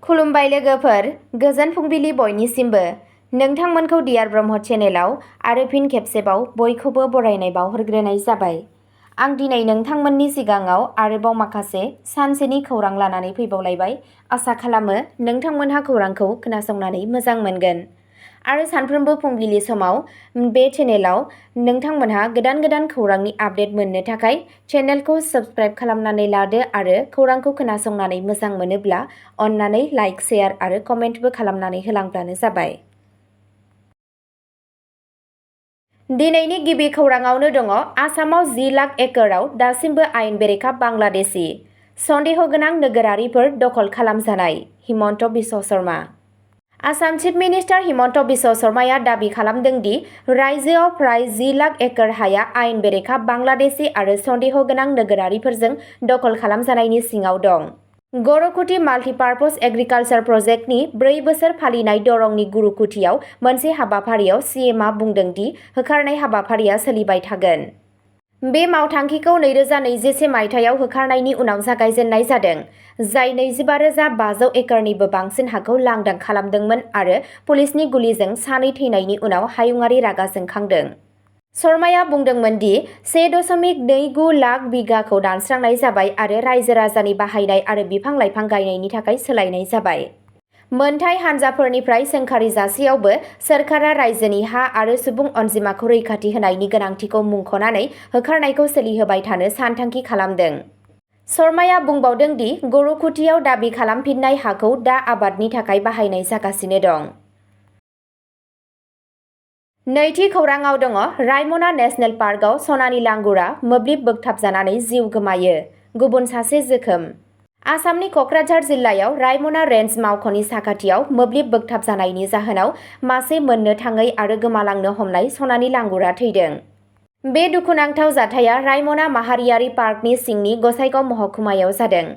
खुलुमबाय लोगोफोर, गोजोन फुंबिलि बयनिसिमबो। नोंथांमोनखौ डियार ब्रह्म चेनेलाव आरो फिन खेबसेबाव बयखौबो बरायनाय बावहरग्रोनाय जाबाय। आं दिनै नोंथांमोननि सिगाङाव आरोबाव माखासे सानसेनि खौरां लानानै फैबावलायबाय। आसा खालामो नोंथांमोनहा खौरांखौ खोनासंनानै मोजां मोनगोन। आरो सानफ्रोमबो फुंबिलि समाव बे चेनेलाव नोंथांमोनहा गोदान खौरांनि आपडेट मोननो थाखाय चेनेलखौ साबस्क्राइब खालामनानै लादो आरो खौरांखौ खोनासंनानै मोजां मोनोब्ला अन्नानै लाइक, शेयार आरो कमेन्टबो खालामनानै होलांब्लानो जाबाय। दिनैनि गिबि खौराङावनो दङ आसामाव 10 लाख एकड़आव दासिमबो आयेन बेरेखा बांलादेशी सन्देह गोनां नोगोरारिफोर दखल खालामजानाय। हिमन्त बिश्व शर्मा। आसाम चिफ मिनिस्टार हिमन्त बिश्व शर्माया दाबि खालामदों दि रायजोआव फ्राय 10 लाख एकड़ हाया आयेन बेरेखा बांलादेशी आरो सन्देह गोनां नोगोरारिफोरजों दखल खालामजानायनि सिङाव दं। गरकुटि माल्टिपार्पज एग्रिकालचार प्रजेक्टनि 4 बोसोर फालिनाय दरंनि गुरुकुटियाव मोनसे हाबाफारियाव सीएमआ बुंदों दि होखारनाय हाबाफारिया सोलिबाय थागोन। बे मावथांखिखौ 2021 मायथाइयाव होखारनायनि उनाव जागायजेननाय जादों, जाय 25,500 एकड़निबो बांसिन हाखौ लांदां खालामदोंमोन आरो पुलिसनि गुलिजों सानै थैनायनि उनाव हायुंआरि रागा जोंखांदों। शर्माया बुंदोंमोन दि 1.29 लाख बिगाखौ दानस्रांनाय जाबाय आरो रायजो-राजानि बाहायनाय आरो बिफां-लाइफां गायनायनि थाखाय सोलायनाय जाबाय। मोनथाय हानजाफोरनिफ्राय सोंखारिजासेयावबो सोरखारा रायजोनि हा आरो सुबुं अनजिमाखौ रैखाथि होनायनि गोनांथिखौ मुंख'नानै होखारनायखौ सोलिहोबाय थानो सानथांखि खालामदों। शर्माया बुंबावदों दि गरकुटियाव दाबि खालामफिननाय हाखौ दा आबादनि थाखाय बाहायनाय जागासिनो दं। नैथि खौराङाव दङ रायमना नेशनेल पार्कआव सनानि लांगुरा मोब्लिब बोगथाबजानानै जिउ गोमायो, गुबुन सासे जोखोम। आसामनि क'क्राझार जिल्लायाव रायमना रेन्ज मावख'नि साखाथियाव मोब्लिब बोगथाबजानायनि जाहोनाव मासे मोननो थाङै आरो गोमालांनो हमनाय सनानि लांगुरा थैदों। बे दुखुनांथाव जाथाया रायमना माहारियारि पार्कनि सिंनि गसाइगाव महकुमायाव जादों।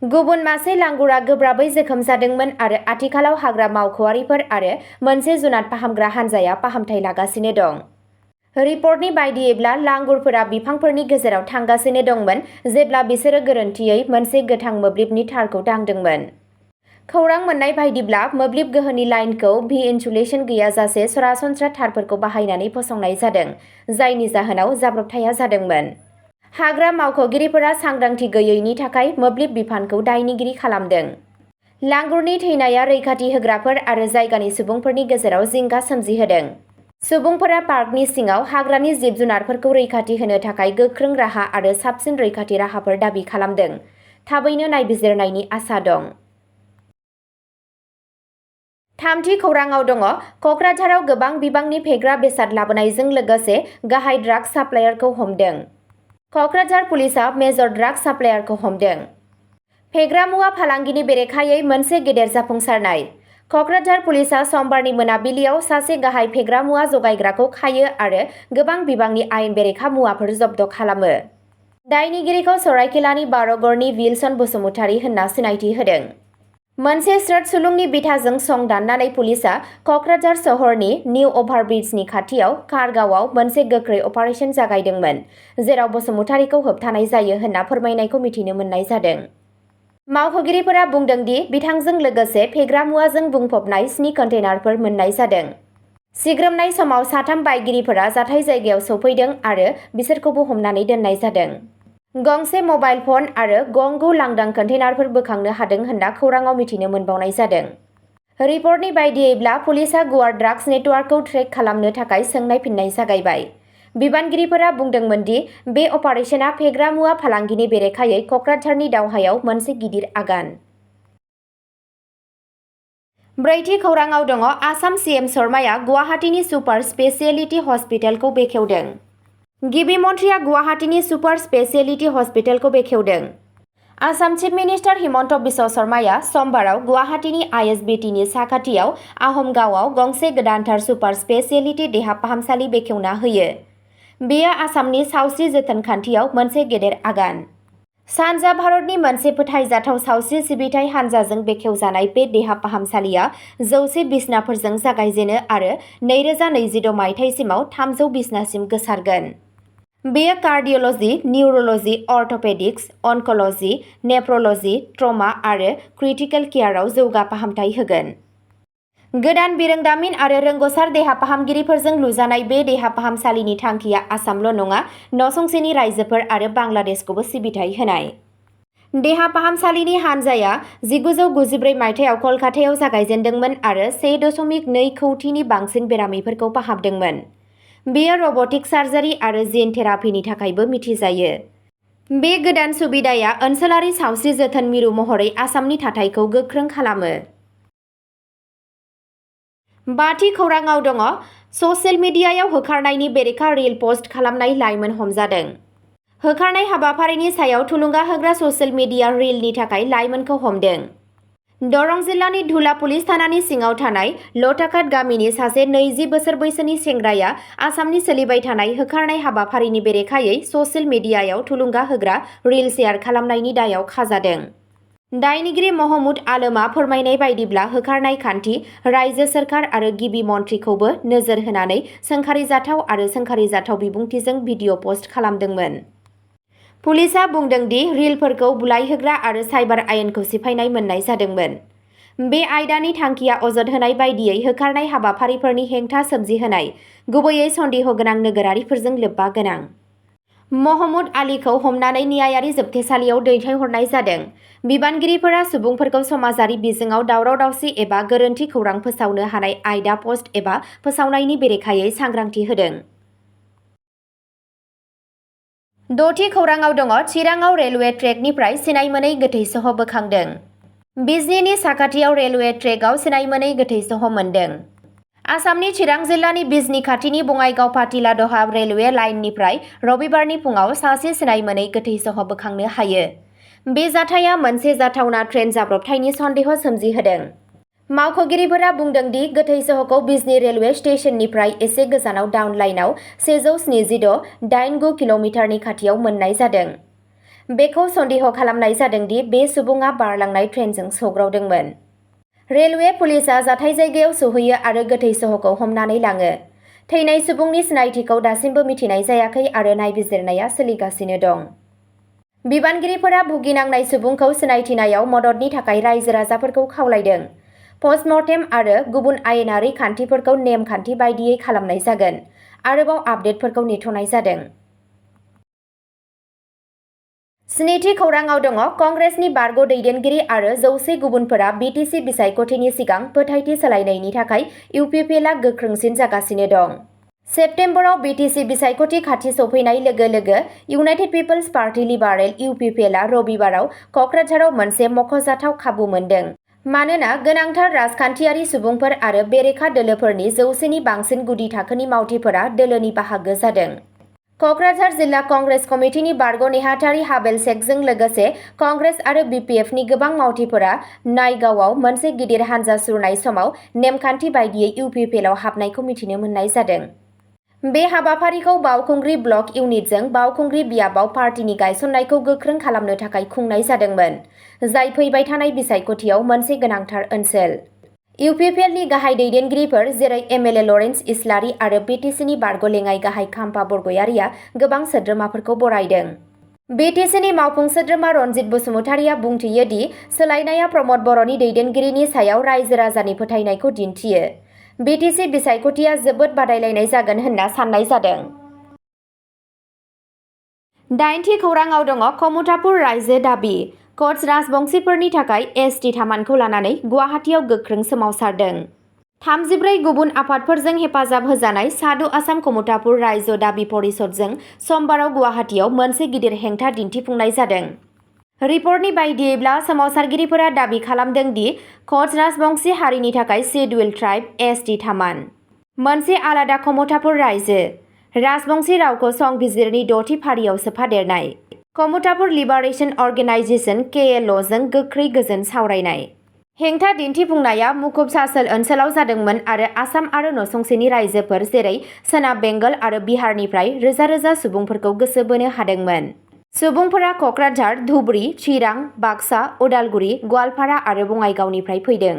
गुबुन मासे लांगुरा गोब्राबै जोखोम जादोंमोन आरो आथिखालाव हाग्रा मावख'आरिफोर आरो मोनसे जुनार फाहामग्रा हानजाया फाहामथाय लागासिनो दं। रिपर्टनि बायदियैब्ला लांगुरफोरा बिफांफोरनि गेजेराव थांगासिनो दंमोन जेब्ला बिसोरो गोरोन्थियै मोनसे गोथां मोब्लिबनि तारखौ दांदोंमोन। खौरां मोन्नाय बायदिब्ला मोब्लिब गोहोनि लाइनखौ भि-इनसुलेशन गैयाजासे सरासनस्रा तारफोरखौ बाहायनानै फसंनाय जादों, जायनि जाहोनाव जाब्रबथाया जादोंमोन। हाग्रा मावख'गिरिफोरा सांग्रांथि गैयैनि थाखाय मोब्लिब बिफानखौ दायनिगिरि खालामदों। लांगुरनि थैनाया रैखाथि होग्राफोर आरो जायगानि सुबुंफोरनि गेजेराव जिंगा सोमजिहोदों। सुबुंफोरा पार्कनि सिङाव हाग्रानि जिब-जुनारफोरखौ रैखाथि होनो थाखाय गोख्रों राहा आरो साबसिन रैखाथि राहाफोर दाबि खालामदों। थाबैनो नायबिजिरनायनि आसा दं। थामथि खौराङाव दङ क'क्राझाराव गोबां बिबांनि फेग्रा बेसाद लाबोनायजों लोगोसे गाहाय ड्राग्स साप्लायारखौ हमदों। क'क्राझार पुलिसआ मेजर ड्राग्स साप्लायारखौ हमदों। फेग्रा मुवा फालांगिनि बेरेखायै मोनसे गेदेर जाफुंसारनाय। क'क्राझार पुलिसआ समबारनि मोनाबिलियाव सासे गाहाय फेग्रा मुवा जगायग्राखौ खायो आरो गोबां बिबांनि आयेन बेरेखा मुवाफोर जब्द खालामो। दायनिगिरिखौ सरायखेलानि बारगरनि विल्सन बसुमतारी होनना सिनायथि होदों। मोनसे स्रोत सुलुंनि बिथाजों सं दाननानै पुलिसआ क'क्राझार सोहोरनि निउ अभारब्रिजनि खाथियाव कारगावआव मोनसे गोख्रै अपारेसन जागायदोंमोन, जेराव बसुमतारीखौ होबथानाय जायो होनना फोरमायनायखौ मिथिनो मोननाय जादों। मावख'गिरिफोरा बुंदों दि बिथांजों लोगोसे फेग्रा मुवाजों बुंफबनाय 7 कन्टेनारफोर मोननाय जादों। सिग्रोमनाय समाव 3 बायगिरिफोरा जाथाय जायगायाव सौफैदों आरो बिसोरखौबो हमनानै दोननाय जादों। गंसे मबाइल फन आरो गं-गु लांदां कन्टेनारफोर बोखांनो हादों होनना खौरांआव मिथिनो मोनबावनाय जादों। रिपर्टनि बायदियैब्ला पुलिसआ गुवार ड्राग्स नेटवार्कखौ ट्रेक खालामनो थाखाय सोंनाय फिननाय जागायबाय। बिबानगिरिफोरा बुंदोंमोन दि बे अपारेशना फेग्रा मुवा फालांगिनि बेरेखायै क'क्राझारनि दावहायाव मोनसे गिदिर आगान। ब्रैथि खौराङाव दङ आसाम सीएम शर्माया गुवाहाटीनि सुपार स्पेशियेलिटि हस्पिटालखौ बेखेवदों। गिबि मन्थ्रिया गुवाहाटीनि सुपार स्पेशियेलिटि हस्पिटालखौ बेखेवदों। आसाम चिफ मिनिस्टार हिमन्त बिश्व शर्माया समबाराव गुवाहाटीनि आइएसबिटिनि साखाथियाव आहमगावआव गंसे गोदानथार सुपार स्पेशियेलिटि देहा फाहामसालि बेखेवना होयो। बेयो आसामनि सावस्रि जोथोन खान्थियाव मोनसे गेदेर आगान। सानजा भारतनि मोनसे फोथायजाथाव सावस्रि सिबिथाइ हानजाजों बेखेवजानाय बे देहा फाहामसालिया 100 बिसनाफोरजों जागायजेनो आरो 2026 मायथाइसिमाव 300 बिसनासिम गोसारगोन। बेयो cardiology, neurology, orthopaedics, oncology, nephrology, trauma आरो क्रिटिकेल केयारआव जौगा फाहामथाय होगोन। गोदान बिरोंदामिन आरो रोंग'सार देहा फाहामगिरिफोरजों लुजानाय बे देहा फाहामसालिनि थांखिया आसामल' नङा, नसुंसेनि रायजोफोर आरो बांलादेशखौबो सिबिथाय होनाय। देहा फाहामसालिनि हानजाया 1994 मायथाइयाव कलकातायाव जागायजेन्दोंमोन आरो 1.2 कौटिनि बांसिन बेरामिफोरखौ फाहामदोंमोन। बेयो रब'टिक सार्जारि आरो जिन थेरापिनि थाखायबो मिथिजायो। बे गोदान सुबिदाया ओनसोलारि सावस्रि जोथोन मिरु महरै आसामनि थाथायखौ गोख्रों खालामो। बाथि खौराङाव दङ, ससियेल मिडियायाव होखारनायनि बेरेखा रिल पस्ट खालामनाय लाइमोन हमजादों। होखारनाय हाबाफारिनि सायाव थुलुंगा होग्रा ससियेल मिडिया रिलनि थाखाय लाइमोनखौ हमदों। दरं जिल्लानि धुला पुलिस थानानि सिङाव थानाय लटाकाट गामिनि सासे 20 बोसोर बैसोनि सेंग्राया आसामनि सोलिबाय थानाय होखारनाय हाबाफारिनि बेरेखायै ससियेल मिडियायाव थुलुंगा होग्रा रिल शेयार खालामनायनि दायाव खाजादों। दायनिगिरि महमुद आलमआ फोरमायनाय बायदिब्ला होखारनाय खान्थि, रायजो सोरखार आरो गिबि मन्थ्रिखौबो नोजोर होनानै सोंखारिजाथाव आरो सोंखारिजाथाव बिबुंथिजों भिडिअ पस्ट खालामदोंमोन। पुलिसआ बुंदों दि रिलफोरखौ बुलायहोग्रा आरो साइबार आयेनखौ सिफायनाय मोननाय जादोंमोन। बे आयदानि थांखिया अजद होनाय बायदियै होखारनाय हाबाफारिफोरनि हेंथा सोमजिहोनाय, गुबैयै सन्देह गोनां नोगोरारिफोरजों लोब्बा गोनां। महमुद आलीखौ हमनानै न्यायारि जोबथेसालियाव दैथायहरनाय जादों। बिबानगिरिफोरा सुबुंफोरखौ समाजारि बिजोङाव दावराव-दावसि एबा गोरोन्थि खौरां फोसावनो हानाय आयदा पस्ट एबा फोसावनायनि बेरेखायै सांग्रांथि होदों। द'थि खौराङाव दङ, चिराङाव रेलवे ट्रेकनिफ्राय सिनाय मोनै गोथै सह बोखांदों। बिजनीनि साखाथियाव रेलवे ट्रेकआव सिनाय मोनै गोथै सह मोन्दों। आसामनि चिरां जिल्लानि बिजनी खाथिनि बङाइगाव पाटिला दहा रेलवे लाइननिफ्राय रबिबारनि फुङाव सासे सिनाय मोनै गोथै सह बोखांनो हायो। बे जाथाया मोनसे जाथावना ट्रेन जाब्रबथायनि सन्देह सोमजिहोदों। मावख'गिरिफोरा बुंदों दि गोथै सहखौ बिजनी रेलवे स्टेशननिफ्राय एसे गोजानाव डाउन लाइनआव 176.89 किल'मिटारनि खाथियाव मोननाय जादों। बेखौ सन्देह खालामनाय जादों दि बे सुबुङा बारलांनाय ट्रेनजों सौग्रावदोंमोन। रेलवे पुलिसआ जाथाय जायगायाव सौहैयो आरो गोथै सहखौ हमनानै लाङो। थैनाय सुबुंनि सिनायथिखौ दासिमबो मिथिनाय जायाखै आरो नायबिजिरनाया सोलिगासिनो दं। बिबानगिरिफोरा भुगिनांनाय सुबुंखौ सिनायथिनायाव मददनि थाखाय रायजो-राजाफोरखौ खावलायदों। पस्टमर्टेम आरो गुबुन आयेनारि खान्थिफोरखौ नेम खान्थि बायदियै खालामनाय जागोन। आरोबाव आपडेटफोरखौ नेथ'नाय जादों। स्निथि खौराङाव दङ, कंग्रेसनि बारग' दैदेनगिरि आरो 100 गुबुनफोरा बिटिसि बिसायख'थिनि सिगां फोथायथि सोलायनायनि थाखाय इउपिपिएलआ गोख्रोंसिन जागासिनो दं। सेप्तेम्बराव बिटिसि बिसायख'थि खाथि सौफैनाय लोगो लोगो इउनाइटेड पिपल्स पार्टी लिबारेल इउपिपिएलआ रबिबाराव क'क्राझाराव मोनसे मख'जाथाव खाबु मोनदों। मानोना गोनांथार राजखान्थियारि सुबुंफोर आरो बेरेखा दोलोफोरनि 100नि बांसिन गुदि थाखोनि मावथिफोरा दोलोनि बाहागो जादों। क'क्राझार जिल्ला कंग्रेस कमिटिनि बारग' नेहाथारि हाबेल शेखजों लोगोसे कंग्रेस आरो बिपिएफनि गोबां मावथिफोरा नायगावआव मोनसे गिदिर हानजा सुरनाय समाव नेमखान्थि बायदियै इउपिपिएलआव हाबनायखौ मिथिनो मोननाय जादों। बे हाबाफारिखौ बावखुंग्रि ब्लक इउनिटजों बावखुंग्रि बियाबाव पार्टीनि गायसननायखौ गोख्रों खालामनो थाखाय खुंनाय जादोंमोन, जाय फैबाय थानाय बिसायख'थियाव मोनसे गोनांथार ओनसोल। इउपिपिएलनि गाहाय दैदेनगिरिफोर जेरै एमएलए लरेन्स इस्लारि आरो बिटिसिनि बारग' लेङाइ गाहाय खाम्फा बरग'यारिया गोबां सोद्रोमाफोरखौ बरायदों। बिटिसिनि मावफुं सोद्रोमा रनजित बसुमतारिया बुंथियो दि सोलायनाया प्रमद बर'नि दैदेनगिरिनि सायाव रायजो-राजानि फोथायनायखौ दिन्थियो। बिटिसि बिसायख'थिया जोबोद बादायलायनाय जागोन होनना साननाय जादों। दाइनथि खौराङाव दङ, कमुतापुर रायजो दाबि। क'च राजबंशिफोरनि थाखाय एसटि थामानखौ लानानै गुवाहाटीआव गोख्रों सोमावसारदों। 34 गुबुन आफादफोरजों हेफाजाब होजानाय साधु आसाम कमुतापुर रायजो दाबि परिषदजों समबाराव गुवाहाटीआव मोनसे गिदिर हेंथा दिन्थिफुंनाय जादों। रिपर्टनि बायदियैब्ला सोमावसारगिरिफोरा दाबि खालामदों दि क'च राजबंशी हारिनि थाखाय शिड्युल्ड ट्राइब एसटि थामान। मोनसे आलादा कमुतापुर रायजो। राजबंशी रावखौ संबिजिरनि 6थि फारियाव सोफादेरनाय। कमुतापुर लिबारेशन अर्गेनाइजेशन केएलअ'जों गोख्रै गोजोन सावरायनाय। हेंथा दिन्थिफुंनाया मुखुब सासल ओनसोलाव जादोंमोन आरो आसाम आरो नसुंसेनि रायजोफोर जेरै सोनाब बेंगल आरो बिहारनिफ्राय रोजा रोजा सुबुंफोरखौ गोसो बोनो हादोंमोन। सुबुंफोरा क'क्राझार, धुबुरी, चिरां, बाक्सा, उदालगुरि, गवालपारा आरो बङाइगावनिफ्राय फैदों।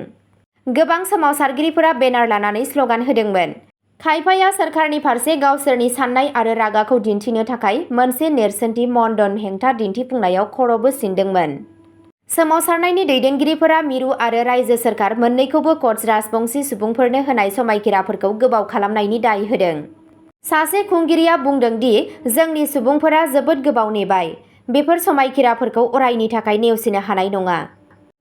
गोबां सोमावसारगिरिफोरा बेनार लानानै स्ल'गान होदोंमोन। खायफाया सोरखारनि फारसे गावसोरनि साननाय आरो रागाखौ दिन्थिनो थाखाय मोनसे नेरसोनथि मन्दन हेंथा दिन्थिफुंनायाव खर'बो सिनदोंमोन। सोमावसारनायनि दैदेनगिरिफोरा मिरु आरो रायजो सोरखार मोन्नैखौबो कच राजबंशी सुबुंफोरनो होनाय समायखिराफोरखौ गोबाव खालामनायनि दाय होदों। सासे खुंगिरिया बुंदों दि जोंनि सुबुंफोरा जोबोद गोबाव नेबाय, बेफोर समायखिराफोरखौ अरायनि थाखाय नेवसिनो हानाय नङा।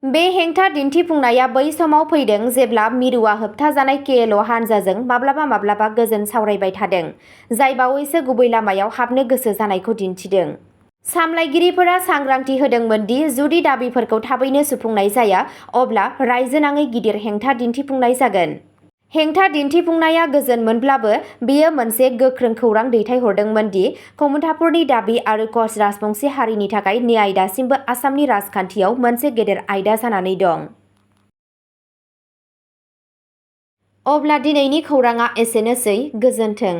बे हेंथा दिन्थिफुंनाया बै समाव फैदों जेब्ला मिरुआ होबथाजानाय केएल हानजाजों माब्लाबा माब्लाबा गोजोन सावरायबाय थादों, जाय बावैसो गुबै लामायाव हाबनो गोसो जानायखौ दिन्थिदों। सामलायगिरिफोरा सांग्रांथि होदोंमोन दि जुदि दाबिफोरखौ थाबैनो सुफुंनाय जाया, अब्ला रायजोनाङै गिदिर हेंथा दिन्थिफुंनाय जागोन। हेंथा दिन्थिफुंनाया गोजोनमोनब्लाबो, बेयो मोनसे गोख्रों खौरां दैथायहरदोंमोन दि कमतापुरनि दाबि आरो कच राजबंशी हारिनि थाखाय न्याय दासिमबो आसामनि राजखान्थियाव मोनसे गेदेर आयदा जानानै दं। अब्ला दिनैनि खौरांआ एसेनोसै, गोजोन्थों।